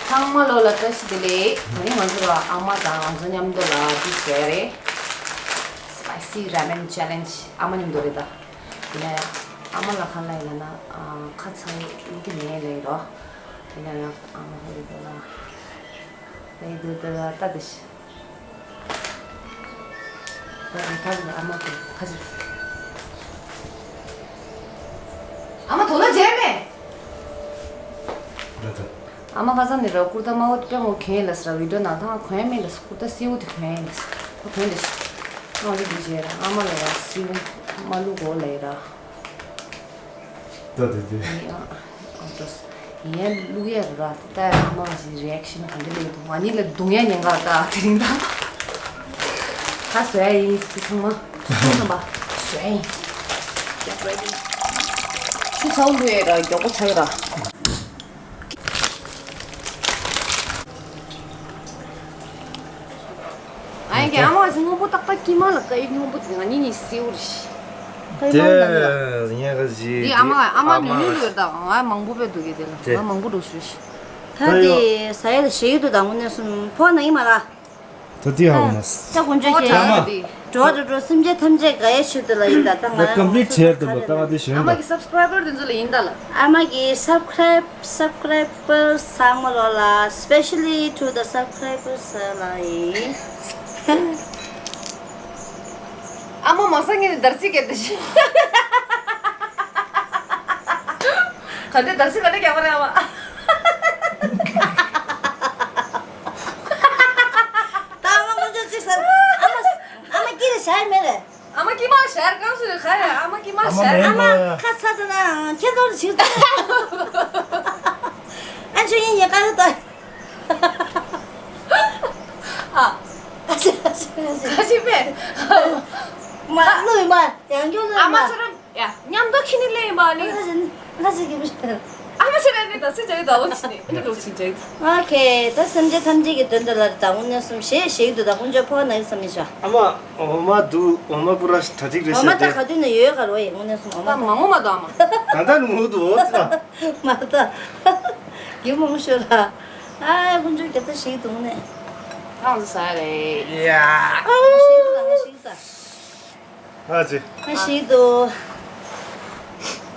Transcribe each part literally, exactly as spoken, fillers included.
ཚང་མ་ལོ་ལ་བཀྲ་ཤིས་བདེ་ལེགས། ད་རིང་ང་ཚོ་ལ་ཨ་མ་དང་ང་ཚོ་མཉམ་དུ་ལ་འདི་བྱས་རེད། Spicy Ramen Challenge ཨ་མ་མཉམ་དུ་རེད་ད། ཡིན་ན་ཡང་ཨ་མ་ལ་གང་ལ་ཡིན་ན་ཨ་ཁ་ཚ་བོ་གི་མེད་ལེ་རོ། ཡིན་ན་ཡང་ཨ་མ་ཧོ་རི་དོ་ལ་ལེ་དུ་དུ་ལ་ལྟ་དུ་ཤི། ད་དུ་ད་དུ་ཨ་མ་དུ་ཁ་ཚ། ཨ་མ་དོ་ལ་བྱས་མེད། ཨ་མ་ཁ་སང་ནས་ར་ཀུར་ཏ་དམར་པོ་དེ་དཔེ་མོ་གྱོན་ཡིན་ལ་ཟེར་ར་བི་ཌིའོ་ནང་ད་ང་གྱོན་མེད་ལ་ཟེར། ཀུར་ཏ་སེར་པོ་དེ་གྱོན་ཡིན་ལ་ཟེར། ཁོ་གྱོན་དེ་ཤི། ང་ལ་འདི་བྱས་ར་ཨ་མ་ལ་ར་སེར་པོ་མ་བླུག་གོ་ལ་ཡིན་ར། ད་དེ་དེ། ཡིན་ཨ་ཨ་ཏོ་ཡིན་ཡ་བླུག་ཡ་ར་ད་ཨ་མ་ཞིག་རི་ཨེག་ཤན་ག་འདྲ་ལས་འདུག་ང་གཉིས་ལ་རྡུང་ཡ་ཉེན་ཁ་ད་དེ་རིང་ད། ད་བཟོ་ཡ་ཡིན་ཚང་མ་སུ་ཚང་པ་བཟོ་ཡ་ཡིན། ཆུ་ཚ་བོ་བླུག་ཡ་ར་མགྱོགས་པོ་ཚ་གི་ར། ཨ་ཡིན་གྱི་ཨ་མ་ཞིག་སྔོན་པོ་ཏག་ཏག་ཀི་མ་ལ་ཀ་ཡི་སྔོན་པོ་དེ་ང་གཉིས་གཉིས་སེའུ་རེད། ཀ་ཡི་མ་ལ་ལ། དེ་ངས་ག་ཞིག་དེ་ཨ་མ་ཨ་མ་ལུས་ལུས་ཡོད་ད། ང་མང་པོ་བས་འདུག་གི་དེ་ལ་ང་མང་པོ་འགྲོ་ཞུ་ཞིག་ད་དེ་ས་ཡ་ལ་ཞེ་ཡི་འདུག་ད་དངོས་གནས་སུ་ཕོ་ན་ཡི་མ་ལ། ད་དེ་ཧ་གོ་མ་སོང་། ད་དཀོན་མཆོག་ཁྱེད་ཨ་མ། འགྲོ་འགྲོ་འགྲོ་སེམས་ཅན་ཐམས་ཅད་དགའ་ཡ་ཆེད་དུ་ལ་ཡིན་ད། ད་ང་ད་ཀམ་པི་ལིཊ་བྱས་འདུག་པ་ད་ང་དེ་ཞོན་ཨ་མ་ད། གི་སབ་སི་ཀ་རའི་བར་དེ་ཚོ་ལ་ཡིན་ད་ལ། ཨ་མ་གི་སབ་སི་ཀ་རའི་བར་སབ་སི་ཀ་རའི་བར་ཚང་མ་ལོ་ལ། Specially to the subscribers ལ་ཡིན། ཨ་མ་མ་སང་ངས་འདར་སིག་གེ་དེ་ཤི། ག་འདྲ་འདར་སིག་ག་འདྲ་རྒྱག་པ་རེད་ཨ་མ། ད་ཨ་མ་དཀོན་མཆོག་གཅིག་ཟེར། ཨ་མ་ཨ་མ་སྐྱིད་ལ་བྱ་ཡི་མེད་རེད། ཨ་མ་སྐྱིད་མ་ཤར་གང་སུ་རེད་ཁ་རེད་ཨ་མ་སྐྱིད་མ་ཤར། ཨ་མ་ཁ་ཚ་ཚ་ན་ཁྱེད་ཚོར་ཞིག་ད། ཨ་ཆོས་ཡིན་ཉེ་ཀ་རེད་ད། ཨ། ཁ་ཤི་ཁ་ཤི་ཁ་ཤི་པས། མ་ལུས་མ་ཡང་རྒྱུ་ལུས་མ། ཨ་མ་ཚོ་རང་ཡ་མཉམ་དུ་ཁྱི་ནི་ལེན་པ་ནི། ཁ་ཤི་ཁ་ཤི་གི་མི་ཤར། ཨ་མ་ཆེ་རེ་རེ་ད་སི་ཇའི་ད་འོ་ཆི་ནི་ཨ་འདྲ་འགྲོ་ཆི་ཇའི་ད། ཨོ་ཁེ། ད་སེམས་ཅན་ཐམས་ཅད་ཀྱི་དོན་དུ་ལ་ད་དངོས་གནས་སུ་ཞེས་ཞེས་འདུག་ད་དཀོན་མཆོག་ཕོ་ན་ཡི་བསམ་མི་ཤ། ཨ་མ་འོ་མ་འདུག་འོ་མ་པུ་ར་ད་ཅིག་རེ་འོ་མ་ཤ་ད་དེ། ག་དུས་ནས་ཡོད་ག་རོ་ཡི་དངོས་གནས་སུ་འོ་མ་ད་ད། མ་ངོ་མ་ད་ཨ་མ། ད་ད་ནུ་འདུག་འོ་ཙི་ད། མ་ད། གི་མང་ཤོ་ར། ཨ་དཀོན་མཆོག་རྒྱབ་ད་ཞིག་འདུག་ནས། ཐང་ས་རེད། ཡ། ཞིག་ད་ཞིག་ད། ཨ་ཅེ། ཨ་ཞིག་ཏུ།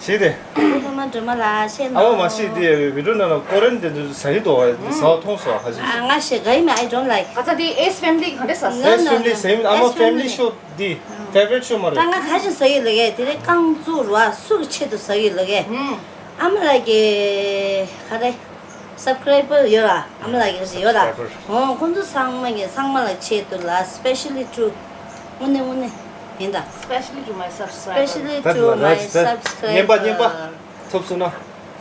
ཞིག་དེ། ཨ་ཁུ་མ་འགྲོ་མ་ལ་ཤེས་ཨ་ནོ། མ་ཤེས་དེ་བི་ཌིའོ་ནང་ལ་ཀོ་རེན་དེ་ཚོ་ཟ་ཡི་དོ་བ་ཟ་བ་མཐོང་སོང་ཧ་ཅི། ཨ་ང་ཞེ་ག་ཡི་མེ། I don't like. ཨ་ཙ་དེ་ཨེས་ཕེ་མི་ལི་ག་འདྲ་ཟ་ཟ། No, ཨེས་no, ཕེ་མི་ལི no. ཟེར་མིན་ཨ་མ་ཨེས་ཕེ་མི་ལི་ཕེ་མི་ལི་ཤོ་དེ་ཕེ་ཝ་རེཊ་ཤོ་མ་ད་རེད། ང་ག་ཞིག་ཟ་ཡི་ལ་གས་དེ་རེད་རྐང་བཙུགས་ར་སུ་གི་ཆེད་དུ་ཟ་ཡི་ལ་གས། ཨ་མ་ལ་གས་ག་རེ། སབ་སི་ཀ་རའི་བར་ཡོད་ར། ཨ་མ་ལགས་ཀྱི་ཡོད་ར། སབ་སི་ཀ་རའི་བར། ཨོ་ཁོང་ཚོ་ཚང་མ་གི་ཚང་མ་ལ་ཆེད་དུ་ལ། Specially to། དངོས་གནས་དངོས་གནས་ཡིན་ད། Specially to my subscriber. Specially to my subscriber. ཉན་པ་ཉན་པ་ཐོབ་སོང་ན།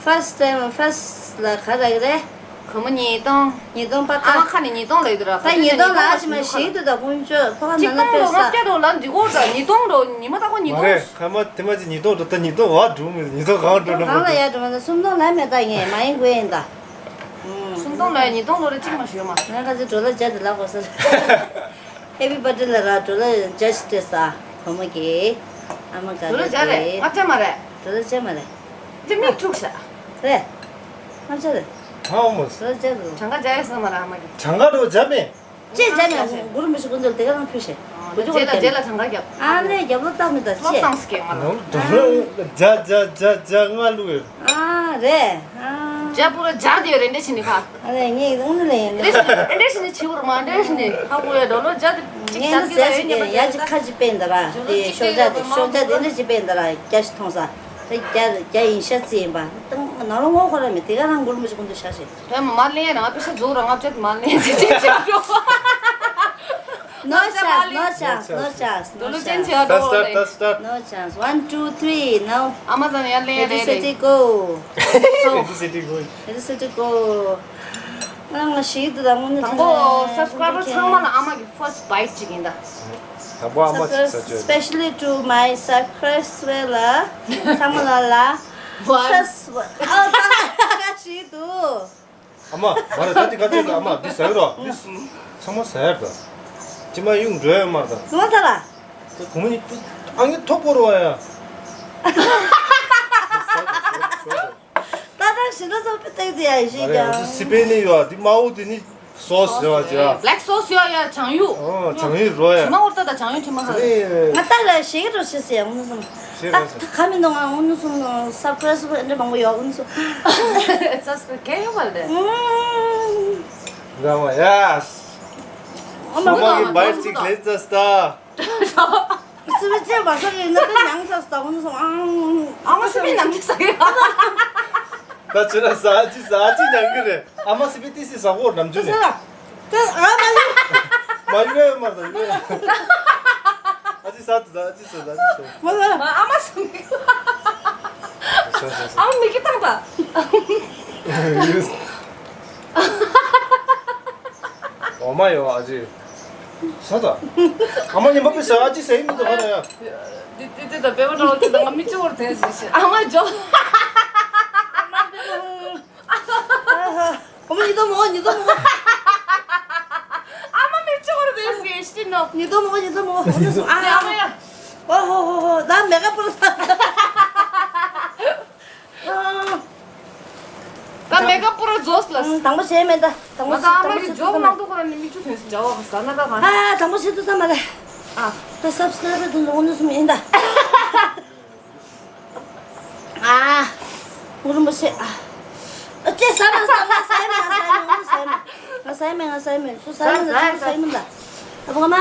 First time first ལ་ག་རེ་རེད། གོང་མ་ཉིས་སྟོང་། ཉིས་སྟོང་པ་ཨ་མ་ཁ་ནས་ཉིས་སྟོང་ལབ་ཡོད་ར། ད་ཉིས་སྟོང་ལ་ཨ་ཞི་མ་ཞིག་ཏུ་ད་དཀོན་མཆོག་ཕོ་ཁ་ན་ན་པེ་ས། ཉིས་སྟོང་རོ་ལ་འདི་གོ་ར་ཉིས་སྟོང་རོ་ཉི་མ་ད་གོ་ཉིས་སྟོང་། མ་རེད་ཁ་མ་དེ་མ་ཅི་ཉིས་སྟོང་རོ་ད་ཉིས་སྟོང་བ་འགྲོ་མི་ཉིས་སྟོང་གང་འགྲོ་ན་གང་ལ་ཡ་འགྲོ་མ་ན་སུམ་སྟོང་ལ་མེད་ད་ངས་མ་ཡིན་དགོས་ཡིན་ད། སུམ་སྟོང་ལ་ཉིས་སྟོང་ལོ་རེ་གཅིག་མ་ཞུས་མ། ང་ཁ་ཚོ་སྒྲོལ་ལ་བརྒྱ་དེ་ལ་གོ་ས། Happy birthday ལ་ར་སྒྲོལ་ལ་བརྒྱ་ཞིག་སྤྲད་ས། གོ་མ་གེ། ཨ་མ་ག་སྒྲོལ་ལ་བརྒྱ་རེད་ལྔ་བརྒྱ་མ་རེད། སྒྲོལ་ལ་བརྒྱ་མ་རེད། དེ་མིག་འཁྲུག་ཤག་རེད། ལྔ་བརྒྱ་རེད། ཧ་མོ། སྒྲོལ་ལ་བརྒྱ་རེད། གྲངས་ཀ་བརྒྱ་ཡས་ས་མ་རེད་ཨ་མ་གི། གྲངས་ཀ་རོ་བརྒྱ་མེད། ཅེས་བྱ་ནས་གུ་རུ་མི་ཤི་ཀུན་འདུལ་དེ་ག་རང་ཕུལ་ཞེས། རྗེས་ལ་རྗེས་ལ་གྲངས་ཀ་རྒྱབ། ཨ་ལས་རྒྱབ་ལོ་བཏང་མི་དང་ལོ་ཅེས། བཏང་སྐད་ང་ལ། ནོར་དོ་རུ་བརྒྱ་བརྒྱ་བརྒྱ་བརྒྱ་ལྔ་བླུགས་ཡོད། ཨ་རེད། ཨ། བརྒྱ་པུ་ར་སྦྱར་དེ་རེ་འདྲ་བྱས་ནས་ཕ། ཨ་ལས་ངས་དངོས་གནས་ལས་ཡིན་ལ། རེ་འདྲ་བྱས་ནས་བྱིའུ་ར་མ་འདྲ་བྱས་ནས་ཧ་གོ་ཡ་འགྲོ་ལོ་བརྒྱ་དེ་གཅིག་ངས་ཅར་འདི་གི་ལ་ཟས་ཡོད་ཟེར་ཉེ་གི་མ་ཡ་ཅིག་ཁ་ཅིག་པས་འདི་ར་དེ་ཤོག་བྱ་དེ་ཤོག་བྱ་དེ་འདྲ་ཅིག་པས་འདི་ར་རྒྱ་ཞིག་མཐོང་ས་དེ་རྒྱ་རྒྱ་ཡིན་ཤ་ཚི་ཡིན་པ་ནང་ལོ་ངོ་ཁོ་ར་མེད་དེ་ག་རང་གུ་རུ་མི་ཤི་ཀུན་འདུལ་ཤ་ཞེས། ཕེ་མ་ལེན་ཡ་ང་པེ་ཤ་རྫོགས་ར་ལྔ་བརྒྱ་དེ་མ་ལེན་ཅི་ཅི་ཅི་འགྲོ། No chance, no chance, no chance, no chance. Start, start, start, start. No chance. One, two, three, now. Amazon ཡར་ལེན་རེད། Ready, set, go. Ready, set, go. Ready, set, go. ང་ཞིག་ཏུ་དང་མོ་ནི་དང་པོ་སབ་སི་ཀ་རའི་བར་ཚང་མ་ལ་ཨ་མ་གི་first bite ཅིག་ཡིན་ད། དང་པོ་ཨ་མ་ཅིག་ཟ་བཅོས། Specially to my subscribers ལ་ཚང་མ་ལ་ལ། One. First one. ཨ་ད་ཞིག་ཏུ། ཨ་མ། མ་རེད་ད་འདི་ག་ཚོད་ད་ཨ་མ་འདི་ཟ་གི་རོགས་འདི་ཚང་མ་ཟ་ཡར་ད། ཅི་མ་ཡོང་འགྲོ་ཡ་མར་ད། ངོ་ཚ་ལ། དེ་གོང་མ་ནི་ཨ་ངའི་ཐོག་པོ་རོ་ཡ། ད་ད་ཞི་ད། ཏག་ཏག་ཡ་ཞིག་ཀྱང་། སི་པན་ནི་ཡོད་འདི་དམར་པོ་དེ་ནི་སོ་སི་ཡོད་ཅེ། Black sauce ཡོད་ཡ། བྱང་ཡུག་ཨོ་བྱང་ཡུག་རོ་ཡ། དྲི་མ་འོར་ཏ་དང་བྱང་ཡུག་དྲི་མ་ཧ། ང་ཏ་ལ་ཞིག་རོ་ཞིག་ཟེར་ཡང་ངུ་སོང་། ད་ཁ་མི་འདུག་ང་ངུ་སོང་། སབ་སི་ཀ་རའེབ་འདྲ་མང་པོ་ཡོད་ངུ་སོང་། སབ་སི་ཀ་རའེབ་ཁྱེད་ཡོད་པ་ལ་དེ། འདྲ་མ་ཡ། ཨ་མ་ཨ་མ་གི་བའི་ཅིག་ལེན་ཙ་སྟ། སི་པན་ཅན་མ་ས་རེད་ན་ད་ཉང་ས་སྟ་ངུ་སོང་ཨང་། ཨ་མ་སི་པན་ནང་ཅི་ས་ཡ། ད་ཆི་ལ་ཟ་ཅི་ཟ་ཅི་ཉང་གི་རེད། ཨ་མ་སི་པན་ཏི་སི་ཟ་གོ་ནམ་རྒྱུན་ནས། ད་ཨ་མ་ཡུ། མ་ཡུ་ཡ་མ་ཟ་ཡུ་ཡ། ཨ་ཅི་ཟ་ཏི་ཟ་ཨ་ཅི་ཟ་ཟ་ཨ་ཅི་ཟ། མ་ཟ། ཨ་མ་སི་པན། ཟ་ཟ་ཟ། ཨ་མ་མིག་གི་བཏང་ད། འོ་མ་ཡོད་ཨ་ཅི། ཟ་ད། ཨ་མ་ཉི་མ་པའི་ཟ་ཨ་ཅི་ཟ་ཡི་མི་འདུག་ཧ་ད་ཡ། དེ་དེ་དེ་ད་བེ་བ་འདྲ་བ་དེ་ད་ང་མི་གཅིག་བོར་དེ་ཟེར་ཞིག་ཨ་མ་ཇོ། ཨ་མ་ཉི་དོ་མོ་ཉི་དོ་མོ། ཨ་མ་མི་གཅིག་བོར་དེ་ཟེར་ཞིག་ནོ། ཉི་དོ་མོ་ཉི་དོ་མོ། ཨ་མ་ཡ། ཨོ་ཧོ་ཧོ་ཧོ། ད་མེ་ཀ་པུ་ར་ཟ། ད་མེ་ཀ་པུ་ར་རྫོགས་ལ། དང་པོ་བྱས་མེད་ད། དང་པོ་ང་ད་ཨ་མ་གི་ཇོབ་ནང་དུ་ཁོ་ར་ནི་མི་ཆུ་ཐོན་སི་འཇའ་བ་ཟ་ན་ད་གང་། ཨ་དང་པོ་བྱས་ཏུ་ས་མ་རེད། ཨ་ད་སབ་སི་ཀ་རའེབ་དུ་འགྲོ་འུ་ནུ་སུམ་ཡིན་ད། ཨ་འུ་རུ་མོ་ཤེ། ཨ་ཅེ་ས་མ་ས་མ་ས་ཡ་མེད། ང་ས་ཡ་མེད། ང་ས་ཡ་མེད། ང་ས་ཡ་མེད། སུ་ས་ཡ་མེད། ང་ས་ཡ་མེད་ད། ཨ་བུ་ང་མ།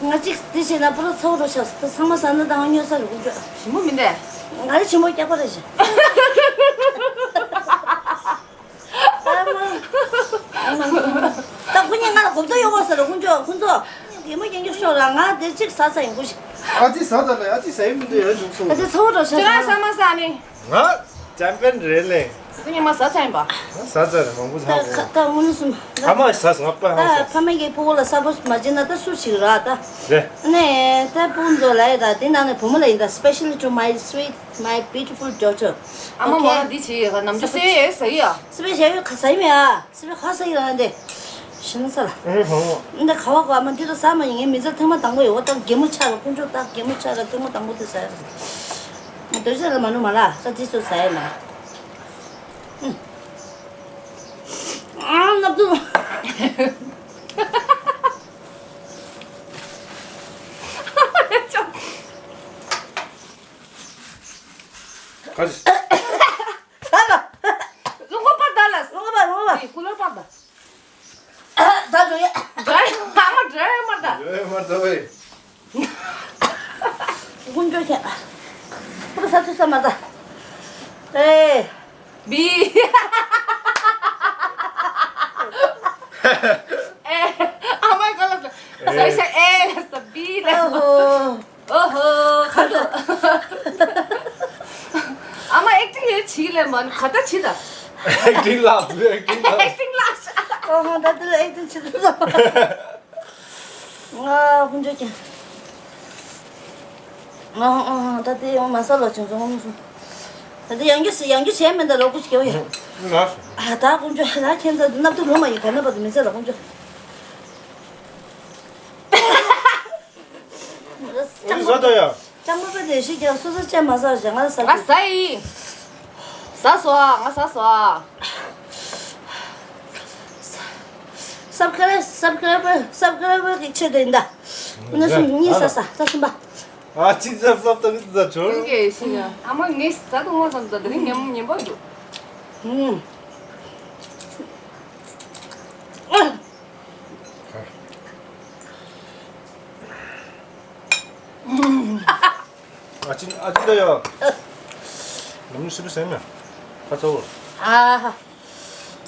ང་གཅིག་འདི་བྱས་ན་པུ་ར་ཚ་བོ་རོ་ཤག་ད་ཚང་མ་ཟ་ན་ད་ང་སྨྱོ་ས་རུ་ཀུ་ཅོ། ཞིམ་པོ་མིན་ཏེ། ང་རེ་ཞིམ་པོ་སྐྱག་པ་རེ་ཞིག་ད་ཁོ་གཉིས་ང་ལ་གོ་བརྡ་ཡོང་བ་ཟེར་རོ་ཁོང་ཚོ་ཁོང་ཚོ་ཡིན་མོ་རྒྱན་རྒྱུག་ཤོག་ར་ང་དེ་གཅིག་ཟ་ས་ཡིན་ཁུ་ཞིག་ཨ་ཅི་ཟ་ད་ལ་ཨ་ཅི་ཟ་ཡི་མི་འདུག་ཡ་འཇུག་སོང་། ད་དེ་ཚ་བོ་རོ་ཤག་ཅི་ར་ས་མ་ཟ་ནི། ང་ཅམ་པན་རེད་ལེ། ཁོ་གཉིས་མ་ཟ་ཚར་ཡིན་པ། ཟ་ཚར་རེད་མང་པོ་ཟ་ད་གོ་ཁ་ད་དངོས་གནས་སུ། ཨ་མ་ཟ་ཟ་པ་ཧ་ད་ཟ། ཕ་མ་གིས་ཕྲུ་གུ་ལ་ས་པོ་མ་བྱེད་ན་ད་སུ་ཞིག་རག་ད། རེད། ནས་ད་ཕྲུ་གུ་ཚོ་ལ་ཡ་ད་དེ་ནང་ནས་བུ་མོ་ལ་ཡིན་ད། Specially to my sweet, my beautiful daughter. ཨ་མ་མོ་ཨོ་ཁེ། ལ་འདི་བྱེད་ཡོད་ག་ནམ་རྒྱུན་སེ་ཟ་ཡི་ཡ། སི་པན་ཞ་ཡོད་ཁ་ཟ་ཡི་མེད་ཨ། སི་པན་ཁ་ཟ་ཡི་ར་འདི། ཞིམ་ས་ལ། ཨེ་ཧོ། འདི་ཁ་བ་གོ་ཨ་མ་འདི་ཚོ་ཟ་མ་ཡིན། ངའི་མི་ཚེ་ཐེངས་མ་དང་པོ་ཡོད། འོ་ད་གད་མོ་ཆགས་ལ་ཁོང་ཚོ་ད་གད་མོ་ཆགས་ལ་ཐེངས་མ་དང་པོ་དེ་ཟ་ཡ་རེད། རྡོ་རྗེ་ལ་མ་ནུ་མ་ལ་ད་འདི་ཚོ་ཟ་ཡ་མ། ཨ་ནབ་ཏུ། ཁ་ཅིག་ད་ལ། རླུང་པ་ད་ལ། རླུང་པ་རླུང་པ། ཀུ་ལོར་པ་ད། ད་འགྲོ་ཡ། འགྲོ་ཡ་ཨ་མ་འགྲོ་ཡ་མ་ད། འགྲོ་ཡ་མ་ད་ཝེ། དཀོན་མཆོག་མཁྱེན། ཕུ་གུ་ས་ཚུ་ས་མ་ད། ཨེ། བི། ཨེ། ཨ་མའི་གོ་ལ་ས་ས་ཨེ་ལ་ས་བི་ལ། ཨོ་ཧོ། ཨོ་ཧོ་ཁ་ཏོ། ཨ་མ་ཨེག་ཊིང་ཡོད་ཆི་ལེ་མ་ཁ་ཏ་ཆི་ད། ཨེག་ཊིང་ལ་ཨེག་ཊིང་ལ་ཨེག་ཊིང་ལ། ཨོ་ཧོ་ད་དེ་ལ་ཨེག་ཊིང་ཆི་ད། ང་ཧུན་ཅོ་ཀྱང་། ཨོ་ཧོ་ཨོ་ཧོ་ད་དེ་ཡང་མ་ས་ལོ་ཆུང་ཆུང་ཧུན་སུ། ད་དེ་ཡང་རྒྱུ་ཡང་རྒྱུ་བྱས་མིན་ད་ལོ་ཀུ་ཅི་སྐྱེ་བོ་ཡ། ཨ་ད་ཀུན་ཅོ་ད་ཁྱེད་ཚོ་ནབ་ཏུ་ལོ་མ་ཡི་ག་ནས་བ་དུ་མི་ཚེ་ལ་ཀུན་ཅོ། ཨོ་ཟ་ད་ཡ། ཅང་མ་པ་དེ་ཞིག་ཀྱང་སོ་སོ་ཅན་མ་ཟ་ཞེ་ང་ཟ་ང་ཟ་ཡི། ཟ་སོ་ང་ཟ་སོ། སབ་ཀ་རེ་སབ་ཀ་རེ་བར་སབ་ཀ་རེ་བར་གི་ཆེད་དུ་ཡིན་ད། ང་སུ་གཉིས་ཟ་ཟ་ད་གསུམ་པ། ཨ་ཅི་ཟ་ཟ་ད་གི་ཟ་ཆོ། ཨ་མ་ངས་ཟ་དུ་ངོ་ཙམ་ད་དེ་རིང་ཉམ་ཉམ་པ་འདུག་ཨུམ། ཨ་ཅི་ཨ་ཅི་ད་ཡ། ནམ་ནི་སི་པི་སེམས་ཡ། ཁ་ཚ་བོ། ཨ་ཧ།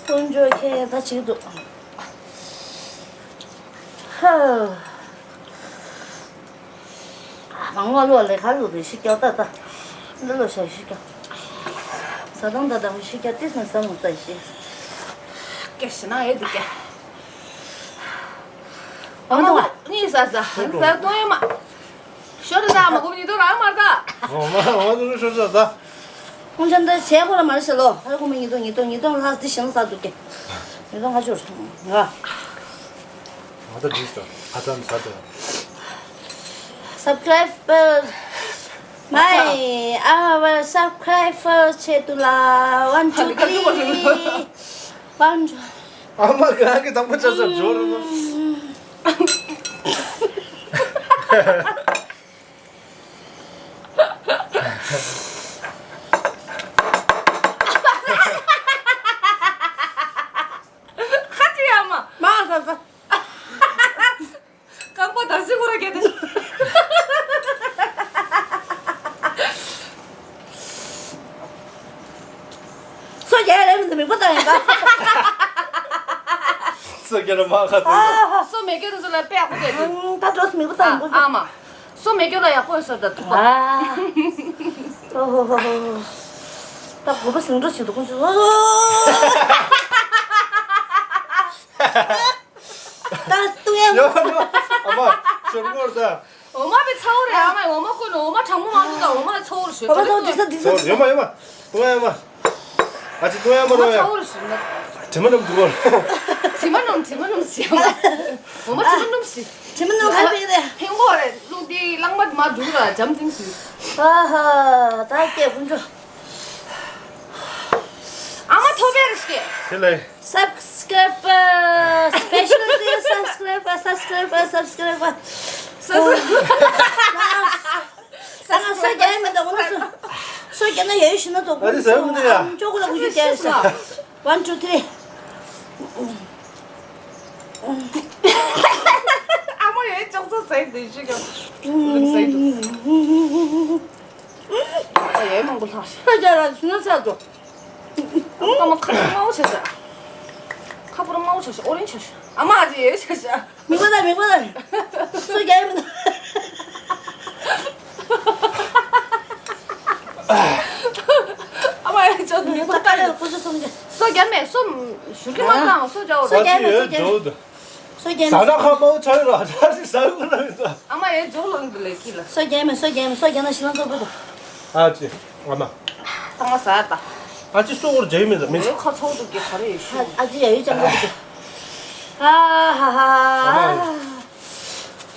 དཀོན་མཆོག་ཁྱེད་ད་ཅིག་འདུག་ཧ། མང་བ་ལོ་ལས་ཁ་ལོ་རེ་ཤི་སྐྱོ་ད་ད། འདི་ལོ་ཤ་ཤི་སྐྱོ། ས་དང་ད་དང་ཤི་སྐྱོ་ཏིས་ན་ས་མོ་ད་ཤི། སྐྱ་ཤི་ན་ཨེ་འདི་སྐྱ། ཨ་མ་གཉིས་ཟ་ཟ་ཟ་ཏོ་ཡ་མ། ཤོར་ད་མ་གོ་ཉི་དོ་རང་མ་ད། ཨོ་མ་ཨོ་དུ་ཤོར་ད་ད། ཁོང་ཚོ་འདི་བྱས་ཁོ་ར་མ་རེད་ཤི་ལོ། ཧ་ར་ཁོ་མ་ཉི་དོ་ཉི་དོ་ཉི་དོ་ལྷག་འདི་ཞིང་ས་འདུག་གི། ཉི་དོ་ང་ཅོར་ང་། ང་ད་འདི་ཤོར་ཧ་ཙམ་ས་ད། སབ་སི་ཀ་རེབ་པར། My our subscriber ཆེད་དུ་ལ་one two three one two ཨ་མ་གི་ཨ་གི་དང་པོ་ཆ་ས་འབྱོར་རོ། ཁ་ཅིག་ཡ་མ། མ་ས་ས། རྐང་པ་དར་སི་ཁོ་ར་གེ་དེ། སོ་རྒྱག་རེད་མི་འདུག་མིག་པ་བཏང་ཡིན་པ། སོ་རྒྱག་ན་མ་ཁ་ཚོན། སོ་མེད་སྐྱོ་དུ་ཚོ་ལ་དཔེ་ཡག་པོ་བྱས་འདུག་ད་འགྲོ་མིག་པ་བཏང་དགོས། ཨ་མ། སོ་མེད་སྐྱོ་ལ་ཡག་པོ་ཡོད་ས་ད་ཐུག་པ། ཨ། ཨོ་ཧོ་ཧོ་ཧོ། ད་དགོས་པ་ཟིང་འགྲོ་ཞིག་འདུག་ཁོང་ཚོ། ད་ཏུ་ཡ། ཡོ་ཡོ། ཨ་མ། ཞོར་མོར་ད། འོ་མ་པའི་ཚ་བོ་རེད། ཨ་མ་འོ་མ་ཁོ་ནི་འོ་མ་གྲང་མོ་མ་འདུག་ད་འོ་མ་ཚ་བོ་རེད་ཞོར། འོ་མ་ཚ་བོ་འདི་ས་འདི་ས་འདི་ས། ཡོ་མ་ཡོ་མ། ཏུ་ཡ་མ། ཨ་ཅི་ཏུ་ཡ་མ་འོ་མ་རོ་ཡ། ཚ་བོ་རེད་ཞོར་ན། དྲི་མ་ནམ་འདུག་གོ། དྲི་མ་ནམ་དྲི་མ་ནམ་ཞིག་ཨ་མ། འོ་མ་དྲི་མ་ནམ་ཞིག་དྲི་མ་ནམ་ཁ་པེ་རེད། ཕེང་གོ་རེད་ལུག་འདི་གླང་མ་མ་འདུག་ར་འཇམ་ཐིང་ཞིག་ཨ་ཧ། ད་སྐྱེ་ཀུན་འགྲོ། ཨ་མ་ཐོབ་པའི་རེ་སྐྱེ། དེ་ལས། Subscriber, special day subscriber, subscriber, subscriber. ས་ས། ས་ང་སོ་རྒྱག་ཡ་མེད་ད་འོ་ན་སོ། སོ་རྒྱག་ན་ཡ་ཡོད་ཤི་ན་ཐོག་ཨ་ནི་ཟ་ཡོང་གི་འདུག་ཡ། ཅོག་ལ་གུ་ཅུ་རྒྱག་ཡ་ཤ། One, two, three. ཨ་མ་ཡོད་ཅོག་ཙེ་ཟ་ཡི་འདུག་ཤི་ག་ཟ་ཡི་འདུག་ཨ་ཡོད་མང་པོ་ལྷག་ཤི། ས་རྒྱག་ར་ཤི་ན་ས་ཐོག་ཨ་མ་ཁ་པར་དམར་པོ་ཆགས་ཤག་ཁ་པར་དམར་པོ་ཆགས་ཤག་ཨོ་རེན་ཆགས་ཤག་ཨ་མ་ཨ་ཅེ་ཡོད་ཆགས་ཤག་མིག་པ་དང་མིག་པ་དང་། སོ་རྒྱག་ཡོད་མི་འདུག་ཨ་མ་ཡ་ཅོ་མིག་པ་དཀར་ཡོད་ཁོ་ཚོ་སོ་མི་རྒྱག་སོ་རྒྱག་མེད་སོ་ཞུ་གི་མ་དང་སོ་རྒྱག་འོ་སོ་རྒྱག་མེད་སོ་རྒྱག་མེད། སོ་རྒྱག་མེད། ཟ་ན་ཁ་མང་ཆ་ཡོད་ར་ཆ་ཞིག་ཟ་ཡོད་ར་མི་འདུག་ཨ་མ་ཡ་ཇོ་ལོང་གི་ལས་ཀི་ལ། སོ་རྒྱག་མེད་སོ་རྒྱག་མེད་སོ་རྒྱག་ན་ཤི་ལང་ཚོ་པོ་དང་། ཨ་ཅེ། ཨ་མ། ད་ང་ཟ་ཡ་ད། ཨ་ཅེ་སོ་འོར་རྒྱག་མེད་ད་མི་འདུག་ཁ་ཚོགས་འདུག་གི་ག་རེ་ཡོད་ཤི། ཨ་ཅེ་ཡ་ཡོད་ཅང་གི་འདུག་ཨ་ཧ་ཧ།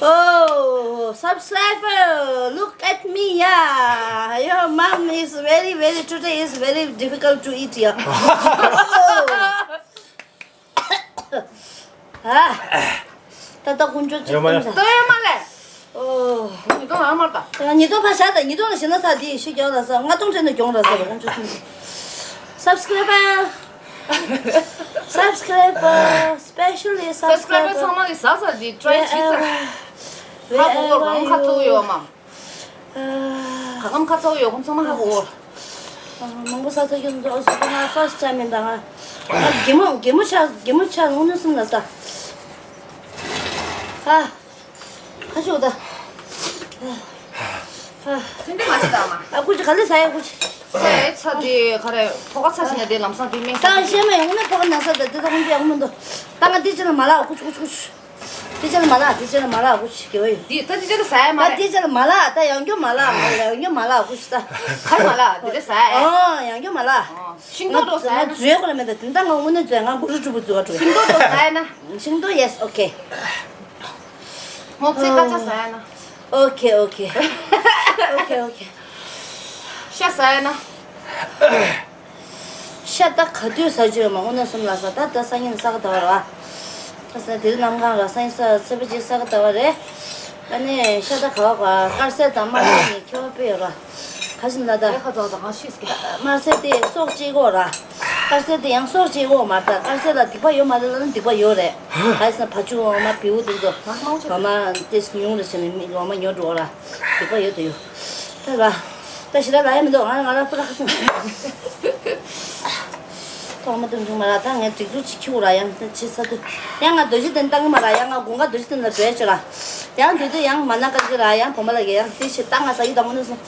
Oh, subscriber, look at me, yeah. Your mom is very, very, today is very difficult to eat, yeah. Oh. ཨ། ད་ལྟ་དཀོན་མཆོག་གཅིག་ཡོད་མ་ཡོད། སྟོན་ད་ཡོད་མ་ལས། ཨོ། ཉིས་སྟོང་ལ་མར་ད། ཉིས་སྟོང་ཕ་ཤ་ད་ཉིས་སྟོང་ལ་ཞེ་ན་ས་དེ་ཤི་རྒྱག་ལ་ས་ལྔ་སྟོང་ཚེ་ན་གྱོང་ར་ས་ལ་དཀོན་མཆོག་གསུམ། Subscriber, subscriber, specially subscriber ཚང་མ་གི་ཟ་ས་དེ་try བྱེད་ས། ཧ་གོ་གོ་རང་ཁ་ཚོ་ཡོད་མ། གང་ཁ་ཚ་བོ་ཡོད་ཁོང་ཚང་མ་ཧ་གོ། མང་པོ་ས་ཚ་ཁྱོད་ཚོ་སོ་སོ་ང་སོ་སོ་ཆ་མིན་ད་ང་། ཨ་གད་མོ་གད་མོ་ཆ་གད་མོ་ཆ་ངུ་ནུ་སུམ་ལ་ས། ཨ་ཁ་ཤོག་ད། ཨ་སེམས་པའི་མ་ཤི་ད་མ། ཨ་ཀུ་ཅི་ག་ལེ་ས་ཡ་ཀུ་ཅི། ས་ཡ་ཚ་དེ་ག་རེ་ཐོག་ཁ་ཚ་ཞིག་ན་དེ་ལམ་སང་དེ་སྨན་ས་ད་ཤེས་མ་ཡོང་ན་ཐོག་ཁ་ན་ས་ད་དེ་ད་ཁོང་ཅི་ཡང་མི་འདུག་ད་ང་དེ་ཅི་ལ་མ་ལ་ཀུ་ཅི་ཀུ་ཅི་ཀུ་ཅི། དེ་ཅི་ལ་མ་ལ་དེ་ཅི་ལ་མ་ལ་ཀུ་ཅི་གི་ཝེ། དེ་ད་དེ་ཅི་ལ་ས་ཡ་མ་ད་རེད། དེ་ཅི་ལ་མ་ལ་ད་ཡང་སྐྱོ་མ་ལ་ཡང་སྐྱོ་མ་ལ་ཀུ་ཅི་ད། ག་མ་ལ་དེ་ད་ས་ཡ། ཨ་ཡང་སྐྱོ་མ་ལ། ཤིང་ཏོག་ཏོ་ས་ཡ་ན། ང་ཛུའི་ཁོ་ལ་མེད་ད་དེ་ད་ང་དངོས་གནས་ཛུའི་ང་གུ་རུ་ཀྲུ་བུ་ཛུ་བ་ཀྲུ། ཤིང་ཏོག་ཏོ་ས་ཡ་ན། ཤིང་ཏོག་yes okay ངོ་ཚེ་ཀ་ཅ་ཟ་ཡ་ན། ཨོ་ཁེ་ཨོ་ཁེ། ཨོ་ཁེ་ཨོ་ཁེ། ཤ་ཟ་ཡ་ན། ཤ་ད་ག་དུས་ཟ་རྒྱུ་ཡོད་མ་དངོས་གནས་སེམས་ལ་ཟ། ད་ད་སང་ཉིན་ས་ག་ཟླ་བ་ར། ད་ས་དེ་རིང་གནམ་གང་ར་སང་ཉིན་ས་ཚེས་པ་གཅིག་ས་ག་ཟླ་བ་རེད། ཨ་ནི་ཤ་ད་ག་བ་ག་དཀར་ཟས་དང་དམར་ཟས་ནི་ཁྱད་པར་དཔེ་ཡོད་ར། ག་ཞིག་ལ་ད། ཨེ་ཁ་ཚོགས་དང་གང་ཤེས་ཀྱི། དམར་ཟས་དེ་སྲོག་གཅོད་གོ་ར། དཀར་ཟས་དེ་ཡང་སྲོག་གཅོད་གོ་མ་རེད། ད་དཀར་ཟས་ལ་སྡིག་པ་ཡོད་མ་རེད་ལ་ནི་སྡིག་པ་ཡོད་རེད། ག་ཡིན་ཟེར་ན་བ་ཕྱུགས་འོ་མ་བེའུ་དེ་ཚོ་འོ་མ་དེ་ཉུང་རེ་བྱས་ནས་མི་འོ་མ་ཉོ་འགྲོ་ར། སྡིག་པ་ཡོད་དུ་ཡོད། ད་ར། ད་ཞི་ལ་ལ་ཡ་མི་འདུག་ང་ང་ལ་པུ་ར་ཁ་སང་ཐོག་མ་དུང་ཐུང་མ་ར། ད་ངས་སྒྲིག་འཛུགས་ཅིག་ཁྱུག་ར། ཡང་ད་ཆེ་ས་དུ་ཡང་ང་རྡོ་རྗེ་གདན་བཏང་གི་མ་ར། ཡང་ང་དགུན་ཁ་རྡོ་རྗེ་གདན་ལ་བྲོས་ཆོག་ར། ཡང་དུས་དུ་ཡང་མ་ན་ཀ་ཅི་ར། ཡང་བོ་མ་ལ་གེ་ཡང་དེ་ཆེ་ད་ང་ས་ཡི་དང་མོ་ནས་སོང་།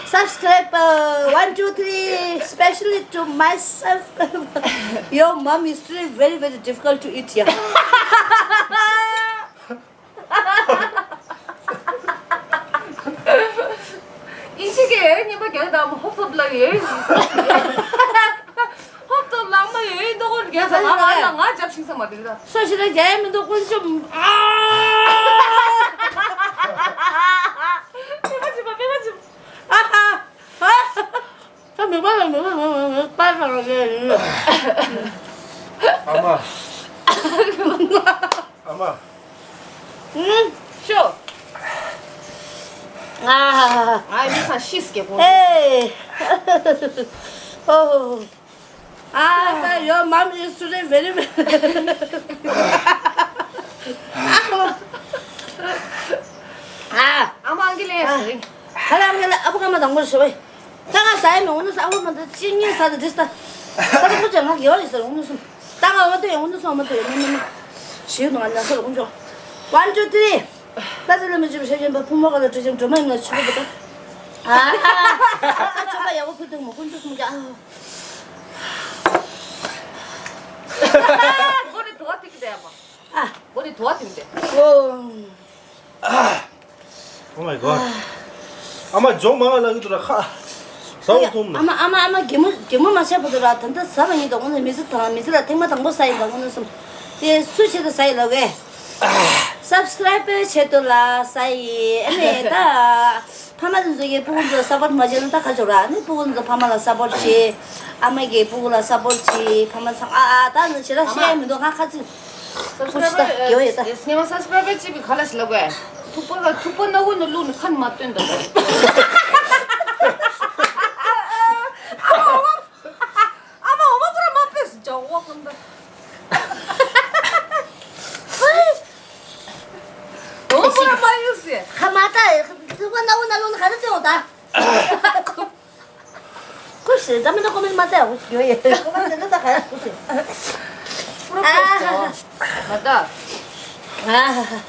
Subscribe, uh, one, two, three, specially to myself. Your mom is really very, very difficult to eat, yeah. ཨིན་ཅི་གེ་ཉིན་པ་རྒྱག་དང་ཧོབ་ཧོབ་ལ་ཡོད། ཧོབ་ཏོ་ལག་མ་ཡོད་ཏོ་ཀོ་རྒྱག་ས་ང་ང་ང་རྒྱབ་ཤིང་ས་མ་དེ་ད། སོ་ཞི་ལ་རྒྱ་ཡ་མི་འདུག་ཀུན་ཅུམ། ཨ། པེ་མ་ཅི་པ་པེ་མ་ཅི། ཨ་ཧ། ཨ་མ། ཨ་མ། ཨུམ། ཤོ། ཨ། ཨ་མི་ཚང་ཤིས་ཀྱི་གོ། ཨེ། ཨོ། ཨ། Your mom is today very well. ཨ། ཨ་མ་ཨང་ཀི་ལེ། ཨ། ཁ་ལ་ཨང་ཀི་ལེ། ཨ་བུ་ཀ་མ་དང་པོ་ཞུ་བས། ད་ང་ཟ་ཡི་མེད་འོ་ན་ཟ། ཨ་བུ་མ་ད་ཅི་ཉིན་ཟ་ད་འདྲི་ས། ད་ད་ད་ཁོ་ཅག་ང་དགེ་བ་ཡིན་ཟེར་འོ་ན་སོང་། ད་ང་འོ་ན་ད་ཡོང་འོ་ན་སོང་། འོ་ན་ད་ཡོང་མི་མི་མི། ཞིག་ནང་ང་ན་ས་ལ་ཁོང་ཅོག One, two, three. ད་ཟེར་ལ་མི་བྱེད་པ་ཤེས་ཀྱིན་པ་ཕུ་མོ་ག་ལ་བྲོས་ཀྱིན་སྒྲོལ་མ་ཡིན་ན་ཆུ་བུ་བུ་ད། ཨ་ཨ་ཆོ་ག་ཡག་པོ་ཕུལ་འདུག་མོ་ཀུན་ཅོ་སུམ་རྒྱ། སྒོ་ནས་དུ་བ་ཐིག་གི་བསྡད་པ། ཨ། སྒོ་ནས་དུ་བ་ཐིག་གི་བསྡད། ཨོ། Oh my god. ཨ་མ་ཇོ་མང་ལ་གི་དུ་ར་ཁ། ས་འོ་ཐུམ་ན། ཨ་མ་ཨ་མ་ཨ་མ་གད་མོ་གད་མོ་མ་བྱས་པ་དུ་ར། ད་ལྟ་ཟ་མ་ཡིན་དང་འོ་ན་མི་ཚེ་དང་མི་ཚེ་ལ་ཐེངས་མ་དང་པོ་ཟ་ཡིན་དང་འོ་ན་སོམ། དེ་སུ་ཆེད་དུ་ཟ་ཡིན་ལ་གས། Subscribe་བྱེད་དུ་ལ་ཟ་ཡིན་ཨ་མས་ད། ཕ་མ་དེ་ཚོ་གིས་སྤུ་གུ་ཚོ་སཔོར་མ་བྱས་ན་ད་ག་ཅོག་ར། ཨ་ནི་སྤུ་གུ་ཚོ་ཕ་མ་ལ་སཔོར་བྱེད། ཨ་མ་གིས་སྤུ་གུ་ལ་སཔོར་བྱེད། ཕ་མ་ཚང་ཨ་ཨ་ད་ནི་བྱེད་ལ་བཤད་མི་འདུག་ང་ཁ་ཚིག་ཁུ་ཤི་ད་གེ་བ་ཡོད་ད། སྙེ་མ་སབ་སི་ཀ་རའེ་བར་ཅིག་གི་ག་ལ་ཞིག་ལབ་དགོས། ཐུག་པ་ལ་ཐུག་པ་སྣ་བུག་ནས་བླུགས་ནས་ཁ་ནས་མ་བཏོན་ད། ཨ་མ་འོ་མ་པུ་ར་མ་ཕེབས་ཇོ་བོ་ཀུན་ད། འོ་མ་པུ་ར་མ་ཡོད་ཟེར། ཁ་མ་ལྟ་ཡི་ཐུག་པ་སྣ་བུག་ནང་བླུགས་ནས་ག་རེ་བཏོན་འོང་ད། ཀུ་ཤི་ད་མི་འདུག་ཀུ་མི་མ་བལྟས་ཀུ་ཤི་ཡོད་ཡོད་ཀུ་མ་བལྟས་འདུག་ད་ག་ཀུ་ཤི། ཨ་མ་ད། ཨ་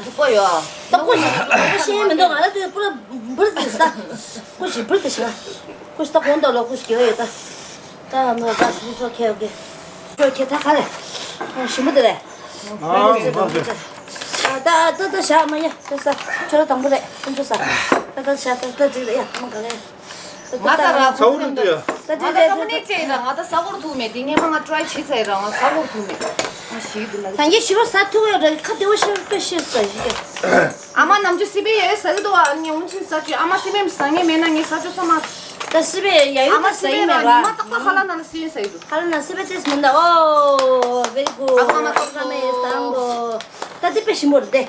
ཐུག་པ་ཡོད། ད་ཀུ་ཤི་ཀུ་ཤི་མི་འདུག་ང་ལ་དུས་པུ་ར་འབུར་དེ་ཤི་ད། ཀུ་ཤི་འབུར་དེ་ཤི་ད། ཀུ་ཤི་ད་གོང་ད་ལོ་ཀུ་ཤི་ཡོད་ཡོད་ད། ད་མོ་ག་སུ་སོ་ཁེ་ཡོད་ཀེ། ཁྱོད་ཁེ་ད་ག་རེ། ཞི་མོ་དེ་རེད། ཨ་མ་ད། ད་ད་ད་ཞག་མ་ཡ་ད་ས་ཁྱོད་ར་དང་པོ་རེད་ཁོང་ཚོ་ས། ད་ད་ཞག་ད་ད་འགྲིག་རེད་ཡ་མ་ག་རེ། ང་ད་རང་ཚ་བོ་རུ་འདུག་ཡ། ད་ང་ད་ཀ་མ་ནི་ཅེ་ཡིན་ད་ང་ད་ས་གོར་ཐུག་མེད་དེ་ངས་མ་ང་ཀྲའི་བྱེད་ཚར་ཡིན་ད་ང་ས་གོར་ཐུག་མེད། ང་ཞིག་འདུག་ལ། ད་ངས་ཞི་བ་ས་ཐུག་ཡོད་ར་ཁ་བདེ་བོ་ཞིག་དཔེ་ཤེས་ས་ཞིག་ག་ཨ་མ་ནམ་རྒྱུན་སི་པེ་ཡ་ཡོད་ཟ་གི་འདུག་ཨ་ངས་འུན་ཆིན་ཟ་གི་ཨ་མ་སི་པེ་ཟ་ངེས་མེད་ན་ངས་ཟ་ཆོག་ས་མ། ད་སི་པེ་ཡ་ཡོད་ཨ་མ་ད་ཟ་སི་པེ་ཡིན་མེད་ར་ར་ཉི་མ་རྟག་པ་ཁ་ལག་ནང་ལ་སི་པེ་ཡ་ཟ་ཡི་འདུག་ཁ་ལག་ནང་སི་པེ་ཏེས་མིན་ད། ཨོ་very good ཨ་མ་ཨ་མ་ཐོབ་ཐོབ་མེད་ཟ་འགོ། ད་འདི་དཔེ་ཞིམ་པོ་རེད་དེ།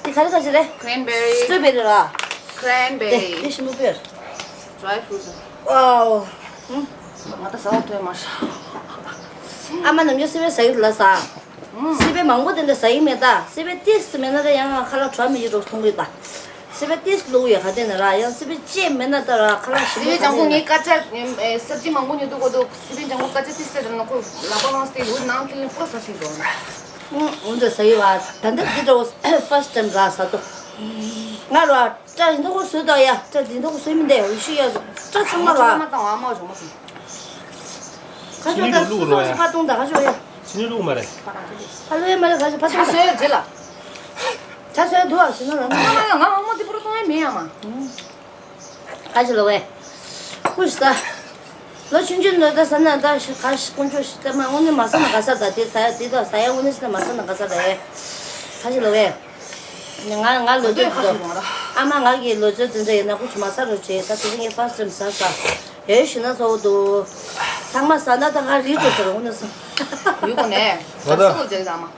འདི་ག་རེ་ག་ཅི་རེད། Cranberry. Strawberry་ར། Cranberry. དེ་དེ་ཞིམ་པོ་དཔེ། Dry fruit. Wow. ང་ད་ཟ་བ་ཐོས་མ་ཤ། ཨ་མ་ནམ་རྒྱུན་སི་པེ་ཟ་གི་ལ་ཟ། སི་པེ་མང་པོ་དེ་འདྲ་ཟ་ཡི་མེད་ད། སི་པེ་ཏིས་མེད་ན་ད་ཡང་ཁ་ལག་བྲོ་མི་ཡི་རོགས་མཐོང་གི་ད། སི་པེ་ཏིས་ལུག་ཡོད་ག་དེ་ན་ར་ཡང་སི་པེ་ཅེ་མེད་ན་ད་ར་ཁ་ལག་ཞིམ་པོ་སི་པེ་ཅང་པོ་ངའི་དཀར་ཆ་སབ་ཇི་མང་པོ་ཉོ་དུ་གོ་དུ་སི་པེ་ཅང་པོ་དཀར་ཆ་ཏིས་ཏེ་ད་ན་ཁོ་ལག་པ་ལངས་ཏེ་ལུག་ནང་ཏི་ལིན་པོ་ས་ཤི་དོ། འོན་ཏེ་ཟ་ཡི་བ་ད་འདི་འདི་འདྲ་བོ་first time་ར་ཟ་དོ། ང་ར་སྐྲ་ཡིན་མདོག་གོ་བཟོས་དོ་ཡ། སྐྲ་འདི་མདོག་གོ་བཟོས་མི་འདེ་ཡ་ཡུ་ཤི་ཡ་སྐྲ་ཚང་མ་ར། ཁ་ཤོ་ད་སུ་སོ་སི་ཕ་ཏུང་ད་ཁ་ཤོ་ཡ། ཕ་ལོའི་མ་རེད། ཕ་ལོའི་མ་རེད་ཁ་ཤོ་ཕ་ཏུང་ད། ཆ་སོའི་འོ་ལ། ཆ་སོའི་འོ་ཟེར་ན་ལ་ན། ང་ང་ཨ་མ་དེ་པུ་རུ་གཏོང་ཡ་མེད་ཡ་མ། ཁ་ཤོ་ལོ་ཝེ། ཀུ་ཤི་ད། ལོ་ཆུང་ཆུང་ལོ་ད་ཟ་ན་ད་ཤི་ཁ་ཤི་དཀོན་མཆོག་ཤི་ད་མ་དངོས་གནས་མ་ཟ་ན་ག་ས་ད་དེ་ཟ་ཡ་དེ་ད་ཟ་ཡ་དངོས་གནས་ཤི་ད་མ་ཟ་ན་ག་ས་ད་ཡ། ཁ་ཤོ་ལོ་ཝེ། ང་ང་ལོ་ཚོད་འདུག་ཨ་མ་ང་གི་ལོ་ཚོད་འདི་འདྲ་ཡིན་ན་ཁུ་ཆུ་མ་ཟ་རོགས་བྱེད། ད་དེ་རིང་ངས་first time་ཟ་ས་ཡོད་ཤི་ན་ཚོགས་འདུག་ཚང་མ་ཟ་ན་ད་ང་རིག་འགྲོ་ཟེར་འོ་ན་ས་ཡུལ་གོ་ནས་ང་ད་སུ་གོ་ཇག་ད་མ་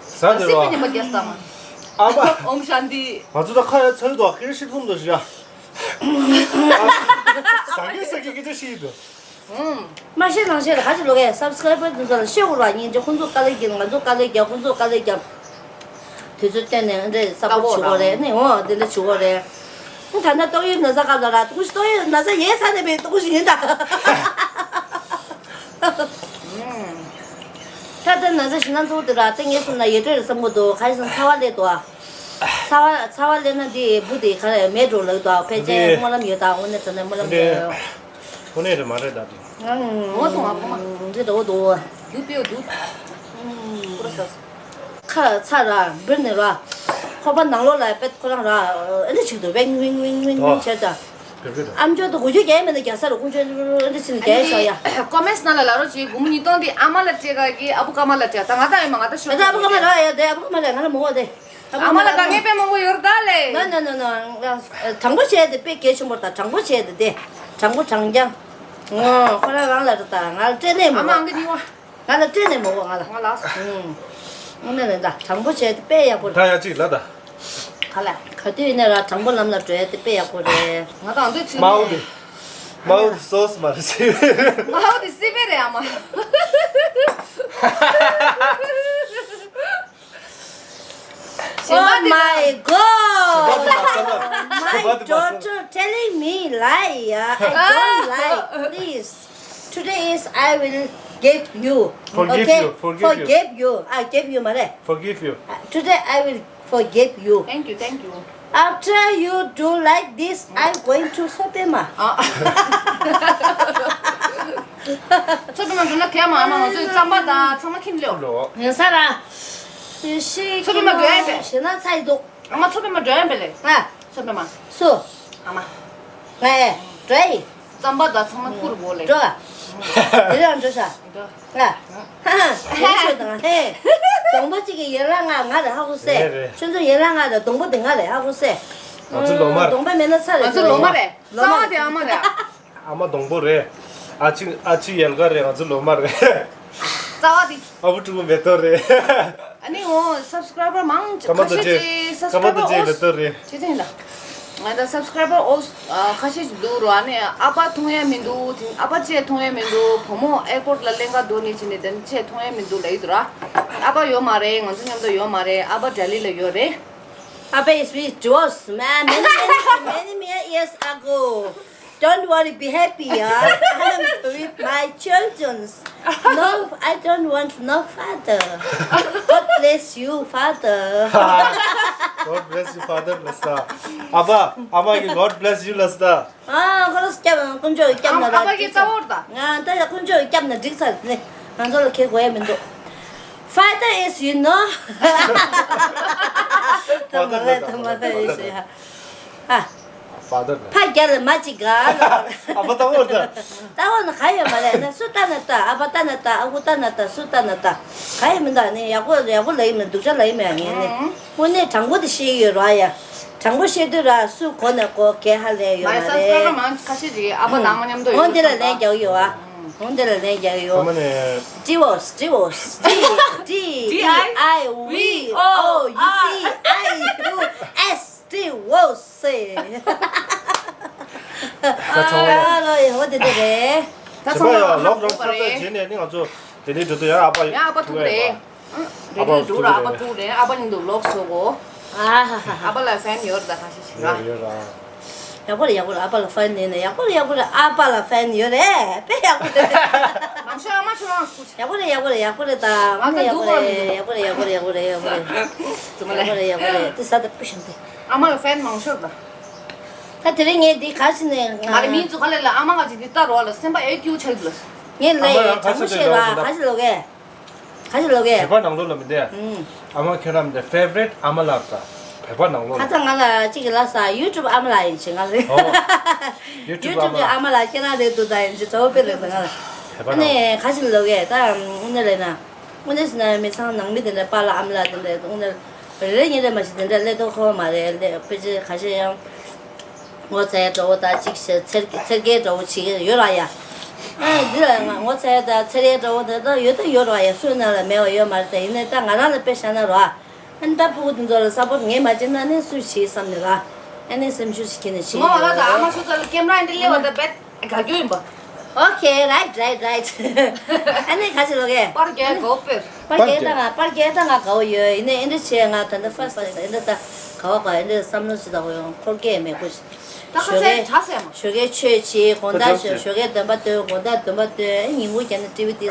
ཟ་ཟ་ཟེར་བ་སི་པི་ཉི་མ་རྒྱ་ས་མ་ཨ་མ་ཨོམ་ཤཱན་ཏི། ང་ཚོ་ད་ཁ་ཡ་ཚ་ཡི་འདུག་ཁེ་རེ་ཤི་ཐུམ་འདུག་ཞི་ཡ། ཟ་གི་ཟ་གི་སྐད་ཆ་ཤི་ཡི་འདུག་མ་ཤེས་ནང་བཤད་ལ་ག་ཅི་ལོ་གས་སབ་སི་ཀ་རའི་བར་དེ་ཚོ་ལ་བཤད་དགོས་ར་ཉིན་གཅིག་ཁོང་ཚོ་དཀའ་ལས་རྒྱབ་ང་ཚོ་དཀའ་ལས་རྒྱབ་ཁོང་ཚོ་དཀའ་ལས་རྒྱབ། དུས་ཚོད་བཏོན་ནས་འདྲེ་ས་པོར་བྱེད་དགོས་རེད་ནི་འོ་དེ་འདྲ་བྱེད་དགོས་རེད། ད་ལྟ་ཏོག་དབྱིབས་ན་ཚ་སྐབས་ལ་ར་ཏོག་ཞི་ཏོག་དབྱིབས་ན་ཚ་ཡས་ས་ནས་པའི་ཏོག་ཞི་ཡིན་ད། ད་ལྟ་ན་ཚ་ཞི་ན་ཚོགས་དེ་ར་ཏེ་ངས་སོང་ན་ཡོད་འདྲེ་རེད་བསམ་གི་འདུག་ཁ་ཡི་སོང་ཚ་བ་ལས་དོ། ཚ་བ་ཚ་བ་ལས་ན་དེ་བུ་དེ་ག་རེ་མེད་འགྲོ་ལགས་དོ་ཕལ་ཆེར་སྨོན་ལམ་ཡོད་ད་དངོས་གནས་ཚ་ན་སྨོན་ལམ་ཡོད། ཁོ་ནས་རེད་མ་རེད་ད་དེ། ངོ་སོང་ང་ཁོ་མ། འདི་འདྲ་བོ་འདུག་དུ་པེའུ་དུ། ཁ་ཚ་ར་འབུར་ནས་ར། ཁོག་པ་ནང་ལོགས་ལ་པད་ཁོ་རང་ར། ཨ་འདྲ་ཅིག་འདུག་ཝིང་ཝིང་ཝིང་ཝིང་ཝིང་བྱས་ད། ཨམ་ཅོག་ཏུ་གོ་རྒྱུ་རྒྱ་མེད་ན་རྒྱ་ས་རུ་ཀུ་ཅོ་ཨ་འདྲ་ཅིག་ནས་རྒྱ་ཤོག་ཡ། ཀོ་མེན་སི་ནང་ལ་ལ་རོ་ཅིག་གུ་མུ་ཉིས་སྟོང་དེ་ཨ་མ་ལ་སྤྲད་ག་གི་ཨ་བུ་ཀ་མ་ལ་སྤྲད་ད་ང་ད་ཡོད་མ་ང་ད་ཤོག་ང་ད་ཨ་བུ་ཀ་མ་ར་ཡ་དེ་ཨ་བུ་ཀ་མ་ར་ང་ལ་མོ་བོ་དེ། ཨ་མ་ལ་དཀའ་ངལ་དཔེ་མང་པོ་ཡོད་རེད་ད་ལེ། ན་ན་ན་ན། དྲང་པོ་བྱས་ཏེ་དཔེ་གལ་ཆེན་པོ་རེད་ད། དྲང་པོ་བྱས་ཏེ་དེ། དྲང་པོ་དྲང་རྐྱང་། ཨོ། ཁོ་རང་རང་ལ་རེད་ད། ང་ལ་སྤྲད་ནས་མ་ཨ་མ་གོ། ཨང་ཀི་གཉིས་པ། ང་ལ་སྤྲད་ནས་མ་གོ། ང་ལ། ང་ལ། ཨུམ། ཨ་ནི་ལེན་ད། དྲང་པོ་བྱས་ཏེ་དཔེ་ཡག་པོ་རེད། ད་ཡ་གཅིག་ལ་ད། ག་ལ། ག་དུས་ཡིན་ན་ར་དྲང་པོ་ལམ་ལ་འགྲོ་ཡ་དེ་དཔེ་ཡག་པོ་རེད། ང་དང་འདོད་ཚུལ་མའོ་ནས། དེ། མའོ་དེ་སོ་སོ་མ་རེད་ཟེར། མའོ་དེ་སི་པན་རེད་ཨ་མ། Oh my god! My daughter telling me lie. I don't lie. Please. Today is I will give you. Forgive okay? You. Forgive you. Forgive you. I give you, mare. Forgive you. Uh, today I will forgive you. Thank you, thank you. After you do like this, I'm going to Sopema. ཨ། ཚོད་པ་མ་འགྲོ་ན་གས་མ་ཨ་མ་ང་ཚོའི་རྩམ་པ་དང་ཚང་མ་ཁྱིམ་ལོག་ལོ། ཡིན་ས་ར། ཚོད་པ་མ་འགྲོ་ཡ་པས། ཞེ་ན་ཚ་ཡི་འདུག་ཨ་མ་ཚོད་པ་མ་འགྲོ་ཡ་པས་ལེ། ཨ། ཚོད་པ་མ། སུ། ཨ་མ། ང་ཨེ། འགྲོ་ཡི། རྩམ་པ་དང་ཚང་མ་བསྐུར་དགོས་ལེ། འགྲོ། དེ་རང་འགྲོ་ཤག་འགྲོ། ང་། ཧ་ཧ། ཧེ་ཆོས་དང་ཧེ། སྡོང་པོ་གཅིག་གི་ཡན་ལག་ལྔ་ང་རེད་ཧ་གོ་སེ། རེད་རེད། ཁྱོད་ཚོ་ཡན་ལག་ལྔ་རེད། སྡོང་པོ་དེ་ང་རེད་ཧ་གོ་སེ། ང་ཚོ་ལོ་མ་རེད། སྡོང་པོ་མེད་ན་ཚ་རེད། ང་ཚོ་ལོ་མ་རེད། རྩ་བ་དེ་ཨ་མ་རེད། ཨ་མ་སྡོང་པོ་རེད། ཨ་ཕྱི་ཨ་ཕྱི་ཡལ་ག་རེད། ང་ཚོ་ལོ་མ་རེད། རྩ་བ་དེ། ཨ་བུ་ཕྲུ་གུ་མེ་ཏོག་རེད། ཨ་ནི་འོ་སབ་སི་ཀ་རའི་བར་མང་ཆེ་ཁ་མ་ཁ་དང་ཤས་ཅིག་ཅེ་སབ་སི་ཀ་རའི་བར་ཁ་མ་དང་ཅེ་ཨོ་མེ་ཏོག་རེད། ཅེ་ཅེ་ཡིན་ད། ང་ད་སབ་སི་ཀ་རའི་བར་ཨོ་ཁ་ཤས་ཅིག་འདུག་རོ། ཨ་ནི་ཨ་ཕ་མཐོང་ཡ་མི་འདུག་དེ་ཨ་ཕ་ཅེ་མཐོང་ཡ་མི་འདུག་བུ་མོ་ཨེར་པོར་ལ་ལེན་ག་འགྲོ་ནི་ཅི་ནི་དེ་ཅེ་མཐོང་ཡ་མི་འདུག་ལབ་ཡི་འདུག་ར། ཨ་ཕ་ཡོད་མ་རེད། ང་ཚོ་མཉམ་དུ་ཡོད་མ་རེད། ཨ་ཕ་ལྡི་ལི་ལ་ཡོད་རེད། Papa is with divorce, man. Many, many, many, many years ago. Don't worry, be happy, yeah. I'm with my children. No, I don't want no father. God bless you, father. God bless you, father. ལབ་ས། ཨ་ཕ། ཨ་མ་གིས་God bless you ལབ་ས། ཨ། ཁོ་རང་སྐྱབས། དཀོན་མཆོག་གིས་སྐྱབས་ན་ཨ་ཕ་གི་རྩ་བོར་ད། ང་ད་ཡ་དཀོན་མཆོག་གིས་སྐྱབས་ན་འགྲིག་ཚར་ནས་ང་ཚོ་ལ་ཁེ་དགོས་ཡ་མི་འདུག Father is, you know. ད་མ་ལས་ད་མ་ལས་ཞེས་ཡ། ཨ། ཕ་དར་ནི། ཕ་རྒྱ་ལ་མ་ཅིག་ག་ལ། ཨ་ཕ་ལྟ་བུར་ད། ལྟ་བ་ན་ག་ཡོད་མ་རེད་ན། སུ་ལྟ་ན་ལྟ། ཨ་ཕ་ལྟ་ན་ལྟ། ཨ་ཁུ་ལྟ་ན་ལྟ། སུ་ལྟ་ན་ལྟ། ག་ཡོད་མི་འདུག་ནི་ཡག་པོ་ཡག་པོ་ལ་ཡིན་མི་འདུག་ཅག་ལ་ཡིན་མི་ཡ་ངས་ནི། དངོས་གནས་དྲང་པོ་དེ་བཤད་ཀྱི་ཡོད་ར་ཡ། དྲང་པོ་བཤད་དུས་ར་སུ་གོ་ན་གོ་གལ་ཧ་ལས་ཡོད་མ་རེད། མང་ཆེ་ཤས་ཅིག་ཨ་ཕ་དང་མ་མཉམ་དུ་ཡོད། འོ་འདི་ལ་ལན་རྒྱག་ཡོད་ཨ། འོ་འདི་ལ་ལན་རྒྱག་ཡོད། ཨ་མ་ནི། Divorce, divorce. D, D, D, I, V, O, U, C, I, U, S. Divorce. ད་ཚང་མ་ལ། ཨ་ལོ་ཡ་འོ་དེ་དེ་རེད། ད་ཚང་མ་ལ་ལོག་རོགས་ཚར་ཚར་རྗེས་ནས་ནི་ང་ཚོ་དེ་ནས་འགྲོ་དུས་ཡང་ཨ་ཕ་ཡང་ཨ་ཕ་ཐུག་རེད། རེད་རེད་འགྲོ་ར་ཨ་ཕ་ཐུག་རེད། ཨ་ཕ་ཉིད་དུ་ལོག་སོ་གོ། ཨ་ཧ་ཧ་ཧ། ཨ་ཕ་ལ་ཧྥན་ཡོད་རེད་ད་ཁ་ཤས་ཤིག་ར། ཡོད་རེད་ཡོད་རེད། ཡག་པོ་རེད་ཡག་པོ་རེད། ཨ་ཕ་ལ་ཧྥན་ཡོད་ནས་ཡག་པོ་རེད་ཡག་པོ་རེད། ཨ་ཕ་ལ་ཧྥན་ཡོད་རེད། དཔེ་ཡག་པོ་རེད། མང་ཤོས་ཨ་མ་ཁྱོད་རང་སྐུ་ཡག་པོ་རེད་ཡག་པོ་རེད་ཡག་པོ་རེད་ད། ཨ་ཕ་འདུག་གོ་མི་འདུག་ཡག་པོ་རེད་ཡག་པོ་རེད་ཡག་པོ་རེད་ཡག་པོ་རེད། ཡག་པོ་རེད་ཡག་པོ་རེད། དེ་ས་ད་སྤུ་ཤམ་དེ། ཨ་མ་ལ་ཧྥན་མང་ཤོས་ད། ད་དེ་རིང་ངས་འདི་ག་ཞིག་ནས་ང་། ང་ལ་མིའི་ཚོ་ག་ལེ་ལ་ཨ་མ་ག་ཅིག་འདི་ལྟ་རོགས་ལ་སེམས་པ་ཨེ་སྐྱིད་པོ་ཆགས་འདུག་ལ། ངས་ལ་ཨ་མ་ཡང་ག་དྲང་པོ་ཞིག་བཤད་ལ་ལོག་ག་ཞིག་ལོག་གས། ག་ཞིག་ལོག་གས། བོད་པ་ནང་ལོགས་ལ་མི་འདུག་ཡ། ཨུམ། ཨ་མ་ཁྱེད་རང་མི་འདུག་ཕེ་ཝ་རིཊ་ཨ་མ་ལགས་དང་བོད་པ་ནང་ལོགས་ལ། ཁ་སང་ང་ལ་གཅིག་གིས་ལབ་ས་ཡུ་ཊུབ་ཨ་མ་ལགས་ཡིན་ཞེས་ང་ལ། ཨོ། ཡུ་ཊུབ་ཨ་མ་ལགས། ཡུ་ཊུབ་གི་ཨ་མ་ལགས་ཁྱེད་རང་རེད་འདུག་ད་ཡིན་ཞེས་གྲོགས་པོ་དཔེ་ལེགས་ད་ང་ལ། བོད་པ་ཨ་ནི་ནང་ག་ཞིག་ལོག་གས་ད་དངོས་གནས་ལས་ན། དངོས་གནས་ཟེར་ན་མི་ཚང་ནང་མི་དེ་འདྲ་པཱ་ལགས་ཨ་མ་ལགས་དེ་འདྲ་དངོས་གནས་རེ་རེ་གཉིས་རེ་མ་ཞིག་དེ་འདྲ་སླེབས་དོ་ཁོ་མ་རེད་ལས་དཔེ་ཆ་ཁ་ཤས་ཡང་། ངོ་ཚ་ཡ་འདྲ་བོ་དང་གཅིག་བྱས་ཚེར་ཚེར་སྐྱེས་འདྲ་བོ་བྱེད་ཀྱི་ཡོད་ར་ཡ། ཨ་འདི་ལ་ང་ངོ་ཚ་ཡ་དང་ཚེར་ཡ་འདྲ་བོ་དེ་དག་ཡོད་དོ་ཡོད་ར་ཡ་སུ་ནང་ལ་མེད་པ་ཡོད་མ་རེད་ད་ཡིན་ནའི་ད་ང་རང་ལ་དཔེ་བཞག་ན་ར། ཨ་ནི་ད་ཕྲུ་གུ་དེ་ཚོ་ལ་སཔོར་ཊི་ངས་མ་བྱས་ན་ནི་སུས་བྱེད་བསམ་ནས་ར། ཨ་ནི་སེམས་ཤུགས་ཤིག་ཁྱེར་ནས་བྱེད་ངོ་ལ་ད་ཨ་མ་ཤུ་ཚ་ལ་ཀེམ་ར་འདི་སླེབས་པ་ད་བེད་དགའ་རྒྱུ་ཡིན་པ། Okay, right, right, right. ཨ་ནི་ག་ཅི་ལོ་གས། པར་རྒྱག་དགའ་པོ་དཔེར། པར་རྒྱག་ད་ང་པར་རྒྱག་ད་ང་དགའ་བོ་ཡོད་ཡིན་ནའི་ཨེ་འདྲ་བྱས་ང་ད་ལྟ་ཧྥ་སི་ཊི་ཨེ་འདྲ་ད་ག་བ་ག་ཨེ་འདྲ་བསམ་བློ་ཞིག་དགའ་བོ་ཡོང་འཁོར་གས་མེད་གོ། ད་ཁ་ཟས་གྲ་ཟས་མ། ཞོགས་ཀས་ཆོས་བྱེད་དགོང་དག་ཞོགས་ཞོགས་ཀས་འདོན་པ་འདོན་དགོང་དག་འདོན་པ་འདོན་ཨེ་ཉིན་གུང་རྒྱབ་ནས་ཊི་ཝི་དེ་ད་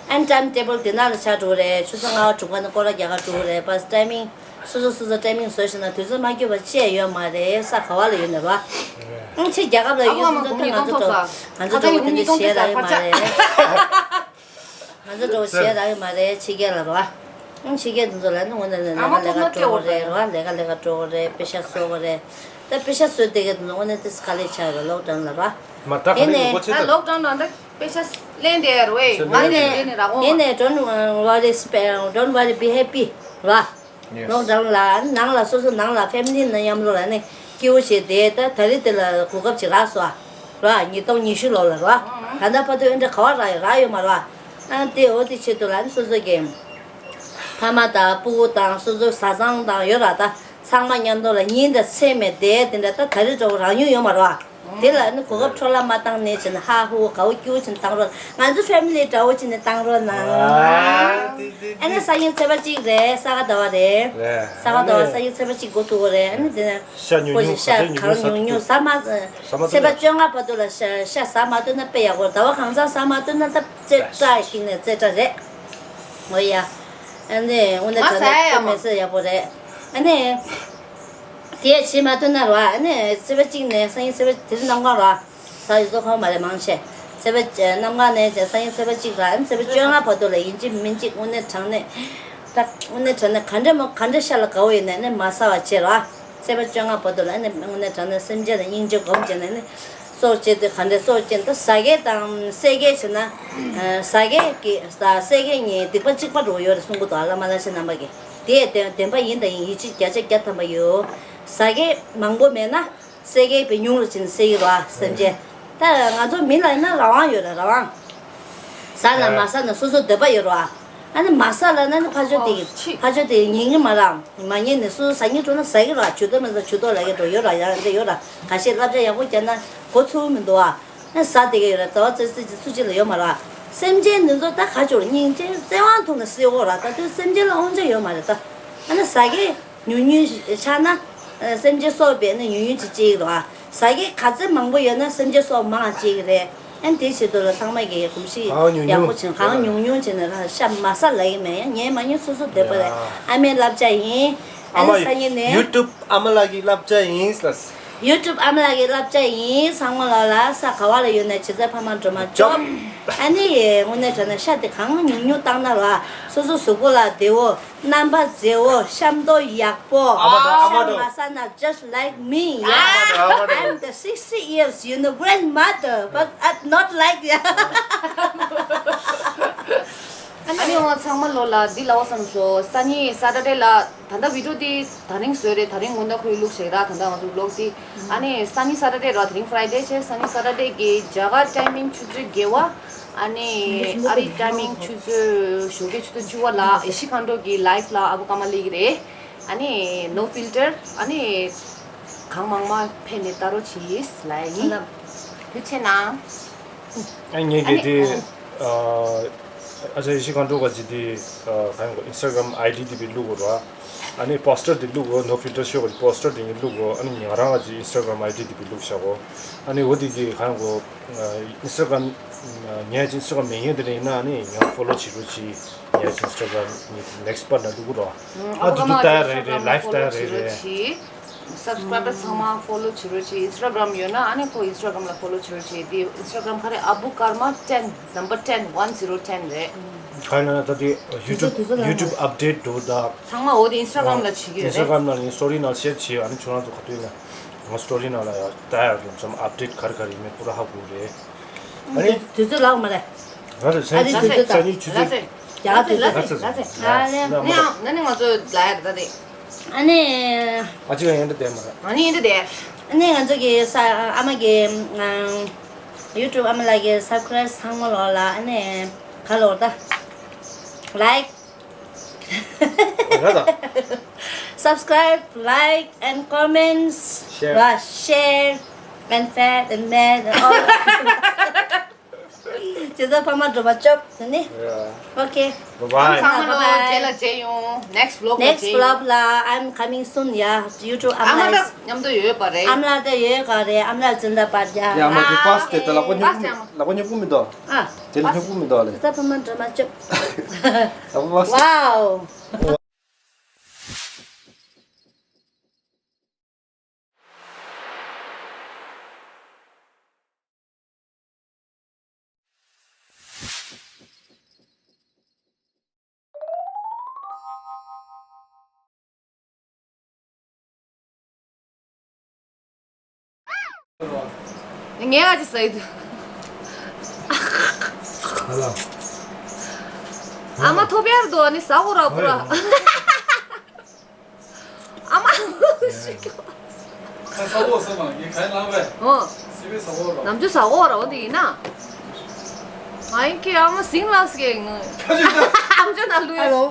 ཨན་ཊའིམ་ཊེ་བལ་དེ་ནང་ལ་ཆགས་འགྲོ་རེད། ཆུ་ཚོད་ལྔ་པ་དྲུག་པ་ནས་སྐོར་ར་རྒྱག་ག་འགྲོ་རེད། བྷ་སི་ཊའི་མིང་སོ་སོ་སོ་སོ་ཊའི་མིང་བཟོས་ཤེ་ན་དུས་ཚོད་མ་འཁྱོལ་བ་བཅས་ཡོད་མ་རེད། ས་ག་བ་ལ་ཡོད་ན་ར། ཨང་ཕྱི་རྒྱལ་ཁབ་ལ་ཡོད་སོང་ཙང་ད་ང་ཚོ་ད་ང་ཚོ་འདྲ་བོ་དེ་འདྲ་བྱེད་ཡ་རག་གི་མ་རེད། ང་ཚོ་འདྲ་བོ་བྱེད་ཡ་རག་གི་མ་རེད་ཕྱི་རྒྱལ་ལ་ར། ཨང་ཕྱི་རྒྱལ་དེ་ཚོ་ལ་ནི་དངོས་གནས་ལས་ལས་ཀ་ལས་ཀ་འགྲོ་དགོས་རེད་ར། ལས་ཀ་ལས་ཀ་འགྲོ་དགོས་རེད། པེ་ཤ་བཟོ་དགོས་རེད། ད་པེ་ཤ་བཟོས་བསྡད་མཁན་དེ་ཚོ་དངོས་གནས་ཏིས་དཀའ་ལས་ཆགས་རེད་ལོག་ཌའུན་ལ་ར། མ་ད་ག་ལས་ཡིན་གོ་ཆེ་ད་ལོག་ཌའུན་ལ་ད་པེ་ཤ་ལེན་བསྡད་ཡ་རེད་ཝེ། ང་ནི་ལེན་ནི་རག་གོ་ཡིན་ནས་don't worry don't worry be happy ར། ལོག་ཌའུན་ལ་ནང་ལ་སོ་སོ་ནང་ལ་ཕེ་མི་ལི་ནང་མཉམ་རོགས་ལ་ནི་སྐྱིད་པོ་བྱས་བསྡད་ད་ད་རེས་དེ་ལ་གོ་སྐབས་ཅིག་རག་སོང་ཨ། ར། ཉིས་སྟོང་ཉི་ཤུ་ལོ་ལ་ར། ད་ལྟ་བར་དུ་ཨེ་འདྲ་ག་བ་རག་ཡོད་རག་ཡོད་མ་ར། ཨ་དེ་འོ་དེ་ཆེད་དུ་ལ་ནི་སོ་སོ་གི་ཕ་མ་དང་སྤུ་གུ་དང་སོ་སོ་བཟའ་ཚང་དང་ཡོད་ར། ད་ཚང་མ་མཉམ་དུ་ལ་ཉིན་དང་མཚན་མེད་བསྡད་དེ་འདྲ། ད་ད་རེས་འདྲ་བོ་རག་མྱོང་ཡོད་མ་ར། དེ་ལ་ནི་གོ་སྐབས་འཕྲོ་བརླག་མ་བཏང་ནས་བྱས་ན་ཧ་ཧུ་དགའ་བོ་སྐྱིད་བོ་བྱས་ནས་བཏང་རོགས། ང་ཚོ་ཕེ་མི་ལི་འདྲ་བོ་བྱས་ནས་བཏང་རོགས་གནང་། ཨ་ནི་སང་ཉིན་ཚེས་པ་གཅིག་རེད། ས་ག་ཟླ་བ་རེད། ས་ག་ཟླ་བ་སང་ཉིན་ཚེས་པ་གཅིག་འགོ་ཚུགས་པ་རེད། ཨ་ནི་དེ་ནས་ཤ་ཉུང་ཉུང་ཤ་གང་ཉུང་ཉུང་ཟ་མ། ཚེས་པ་བཅོ་ལྔ་བར་དུ་ལ་ཤ་ཤ་ཟ་མ་ཐུབ་ན་དཔེ་ཡག་པོ། ཟླ་བ་གང་ཟག་ཟ་མ་ཐུབ་ན་ད་རྩེ་གྲ་ཞིག་ནས་རྩེ་གྲ་རེད། འོ་ཡ། ཨ་ནི་དངོས་གནས་དྲང་གནས་དཔེ་མི་སྲིད་ཡག་པོ་རེད། ཨ་ནི། དེ་བྱེད་མ་ཐུབ་ན་ར། ཨ་ནི་ཚེས་པ་གཅིག་ནས་སང་ཉིན་ཚེས་པ་དེ་རིང་གནམ་གང་ར། ས་ཡི་བཟོ་ཁང་མ་རེད་མང་ཆེ། ཚེས་པ་གནམ་གང་ནས་བྱས་སང་ཉིན་ཚེས་པ་གཅིག་ར། ཨ་ནི་ཚེས་པ་བཅོ་ལྔ་བར་དུ་ལ་ཡིན་གཅིག་མིན་གཅིག་དངོས་གནས་དྲང་གནས། ད་དངོས་གནས་དྲང་གནས་ག་འདྲ་མོ་ག་འདྲ་ཤ་ལ་དགའ་བོ་ཡིན་ནའི་ནི་མ་ཟ་བ་བྱེད་ར། ཚེས་པ་བཅོ་ལྔ་བར་དུ་ལ་ཨ་ནི་དངོས་གནས་དྲང་གནས་སེམས་ཅན་ལ་སྙིང་རྗེ་སྒོམ་བྱས་ནས་ནི། སྲོག་བཅད་དེ་ག་འདྲ་སྲོག་བཅད་ད་ཟ་མཁན་དང་བསད་མཁན་བྱས་ན། ཨ་ཟ་མཁན་གྱི་ཟ་བསད་མཁན་གཉིས་སྡིག་པ་གཅིག་པ་འགྲོ་གི་ཡོད་རེད་གསུང་གི་འདུག་ཨ་བླ་མ་ལྷ་ཆེན་རྣམ་པ་གིས། དེ་བདེན་བདེན་པ་ཡིན་དང་ཡིན། ཡིད་ཆེས་བརྒྱ་ཆ་བརྒྱ་ཐམ་པ་ཡོད། ཟ་མཁན་མང་པོ་མེད་ན་བསད་མཁན་དཔེ་ཉུང་རུ་ཕྱིན་ནས་བསད་ཀྱི་རེད་བ་སེམས་ཅན། ད་ང་ཚོ་མི་ལ་ཡིན་ན་རང་དབང་ཡོད་རེད་རང་དབང་། ཟ་ན་མ་ཟ་ན་སོ་སོ་འདོད་པ་ཡོད་རེད་བ། ཨ་ནི་མ་ཟ་ལབ་ན་ནི་ཕར་ཕྱོགས་དེ་ཕར་ཕྱོགས་དེ་ཉན་གྱི་མ་རེད། མ་ཉན་ནས་སོ་སོ་ཟ་སྙིང་བྲོ་ན་ཟ་གི་རེད། ཇུས་གཏོགས་མེད་ས་ཇུས་གཏོགས་ལབ་ཀྱི་འགྲོ་ཡོད་རེད། ཡང་འདི་ཡོད་རེད། ཁ་ཤས་བསླབ་བྱ་ཡག་པོ་བརྒྱབ་ན་གོ་ཚུགས་མི་འདུག་བ། ཨ་ཟ་བསྡད་ཀྱི་ཡོད་རེད། རྩ་བ་རྩེ་རྩེ་ཅིག་སུ་གཅིག་ལ་ཡོད་མ་རེད། སེམས་ཅན་འདི་ཚོ་ད་ག་ཅོར་སྙིང་རྗེ་བརྩེ་དབང་ཐོག་ནས་བསད་དགོས་རེད། ད་དུང་སེམས་ཅན་ལ་དབང་ཆ་ཡོད་མ་རེད་ད། ཨ་ནི་ཟ་མཁན་ཉུང་ཉུང་ཆགས་ན། སེམས་ཅན་སྲོག་བཅད་ནས་ཉུང་ཉུང་ཅིག་བཅད་ཀྱི་རེད་བ། ཟ་མཁན་ག་ཚད་མང་པོ་ཡོད་ན་སེམས་ཅན་སྲོག་མང་བ་བཅད་ཀྱི་རེད། ཨ་ནི་དེ་བྱེད་དུས་ལ་ཚང་མ་གིས་གོམས་གཤིས་གང་ཉུང་ཡག་ཉུང་པོ་བྱས་ནས་གང་ཉུང་ཉུང་བྱས་ནས་རང་ཤ་མ་ཟ་ལབ་ཀྱི་མེད། ཡང་ཉན་མ་ཉན་སོ་སོ་འདོད་པ་རེད། ཡ། ཨ་མའི་བསླབ་བྱ་ཡིན། ཨ་ཨ་མ་ནི་སང་ཉིན་ནས་ཡུ་ཊུབ་ཨ་མ་ལགས་ཀྱི་བསླབ་བྱ་ཡིན་ལགས། ཡུ་ཊུབ་ཨ་མ་ལགས་ཀྱི་བསླབ་བྱ་ཡིན། ཚང་མ་ལ་ལ་ས་ག་བ་ལ་ཡོད་ན་བྱེད་ཚད་ཕ་མ་འགྲོ་མ་ཅོབ། ཨ་ནི་དངོས་གནས་དྲང་གནས་ཤ་དེ་གང་ཉུང་ཉུང་བཏང་ན་ར་སོ་སོ་གཟུགས་པོ་ལ་བདེ་བོ། རྣམ་པ་མཛེས་བོ། ཤ་མདོག་ཡག་པོ། ཨ་མ་དང་ཨ་མ་དང་། ཤ་མ་ཟ་ན་just like me, yeah. ཨ་མ་དང་ཨ་མ་དང་། I'm the sixty years, you know, grandmother, but I'm not like, yeah. ཨ་ནི་ང་ཚང་མ་ལོ་ལ་འདི་ལབ་བསམ་སོང་། སང་ཉིན་Saturday་ལ་ད་ལྟ་video་འདི་ད་རིང་བཟོས་རེད། ད་རིང་དགོང་དག་ཁོའི་བླུགས་བཞག་ར། ད་ལྟ་ང་ཚོ་vlog་འདི། ཨ་ནི་སང་ཉིན་Saturday་ར། དེ་རིང་Friday་བྱས། སང་ཉིན་Saturday་གི་རྒྱ་གར་timing་ཆུ་ཚོད་བརྒྱད་པ། ཨ་ནི་ཨ་རི་timing་ཆུ་ཚོད་ཞོགས་ཀའི་ཆུ་ཚོད་བཅུ་པ་ལ་ཨེ་ཤི་མཁའ་འགྲོ་གི་live་ལ་ཨ་བུ་ཀརྨ་སླེབས་ཀྱི་རེད། ཨ་ནི་no filter། ཨ་ནི་གང་མང་མང་ཕེབས་ནས་ལྟ་རོགས་གྱིས་ལབ་ཡིན། ཐུགས་རྗེ་གནང་། ཨ་ངས་ཀྱི་དེ་ཨ་ཅག་ཨེ་ཤི་མཁའ་འགྲོ་ག་ཅིག་དེ་གང་གོ་Instagram ID་དེ་བི་བླུག་གོ་ར། ཨ་ནི་poster་དེ་བླུག་གོ། no filter་ཤོག་གི་poster་དེ་ངས་བླུག་གོ། ཨ་ནི་ང་རང་ག་ཅིག་Instagram ID་དེ་བི་བླུག་བཞག་གོ། ཨ་ནི་འོ་དེ་གི་གང་གོ་Instagram་ངས་ཅིག་Instagram་མེད་མཁན་དེ་ཡིན་ན་ཨ་ནི་ང་follow་བྱེད་རོགས་གྱིས། ངས་ཅིག་Instagram་next་པ་ན་བླུག་གོ་ར། ཨ་དུ་དུ་ལྟ་ཡ་རེད་རེད། live་ལྟ་ཡ་རེད་རེད། Subscriber་ཚང་མ་follow་བྱེད་རོགས་གྱིས། Instagram་ཡོད་ན་ཨ་ནི་ཁོ་Instagram་ལ་follow་བྱེད་རོགས་གྱིས། དེ་Instagram་ག་རེ། ཨ་བུ་ཀརྨ་ten, number ten, one zero ten་རེད། ག་ན་ད་དེ་YouTube YouTube update་འགྲོ་ད། ཚང་མ་འོ་དེ་Instagram་ལ་བྱེད་ཀྱི་ཡོད་རེད། Instagram་ནང་ལ་story་ནང་share་བྱེད། ཨ་ནི་ཁྱོད་རང་ཚོ་ག་དུས་ན་ང་story་ནང་ལ་ཡ་ལྟ་ཡ་ལམ་སང་update་ག་རེ་ག་རེ་ཡིན་མིན་པུ་ར་ཧ་གོ་རེད། ཨ་ནི་དུས་ཚོད་ལགས་མ་རེད། ང་ཚོ་ཨ་ནི་དུས་ཚོད་ད་ས་ཉིན་ཆུ་ཚོད་རྒྱ་གར་དུས་ཚོད་ལ་ཟེར་ལ་ཟེར་ལ་ཟེར། ཨ་ནི་ཨ་ནི་ང་ཚོ་ལ་ཡ་ད་དེ། ཨ་ནི། ཨ་ཅི་ག་ཡན་འདི་དེ་མ་རེད། ཨ་ནི་ཡན་འདི་དེ། ཨ་ནི་ང་ཚོ་གི་ས་ཨ་མ་གི་ཨ་YouTube་ཨ་མ་ལགས་ཀྱི་subscribe་ཚང་མ་ལོ་ལ་ཨ་ནི་ག་ལོ་ད་like། ར་ད། Subscribe, like and comments, share. ར་share and fair and mad and all. བྱེད་ཚད་ཕ་མ་འགྲོ་མ་ཅོབ་ནི། Yeah. Okay. Bye bye. ཚང་མ་ལོ་རྗེས་ལ་མཇལ་ཡོང་། next vlog་ལ་next མཇལ་ཡོང་། Vlog་ལ་I'm coming soon, yeah. YouTube་ཨ་མ་ཨ་མ་ལགས་མཉམ་དུ་ཡོད་པ་རེད། ཨ་མ་ལགས་དེ་ཡོད་ག་རེད། ཨ་མ་ལགས་འཛིན་ད་པར་རྒྱ། ཡ་མ་དེ་པཱས་དེ་ད་ལག་པ་སྙིང་པོ་ལག་པ་སྙིང་པོ་མི་འདུག་ཨ་དེ་ལ་སྙིང་པོ་མི་འདུག་ལེ། བྱེད་ཚད་ཕ་མ་འགྲོ་མ་ཅོབ། ལག་པ་པཱས། Wow. ངས་ཨ་ཅི་ཟེར་དུས། ཧ་ལ། ཨ་མ་ཐོབ་ཡར་འདུག་ཨ་ནི་ཟ་གོ་ར་པུ་ར། ཨ་མ། ཁ་ས་འོ་ས་མ་ངས་ག་ལ་བས། ཨོ། ནམ་རྒྱུན་ཟ་གོ་ར་འོ་འདི་ཡིན་ན། ང་ཡིན་ཁྱེད་ཨ་མ་སིང་ལགས་ཀྱི་ངོ་། ཨམ་ཅོག་ནང་ལུས། ཨ་ལོ།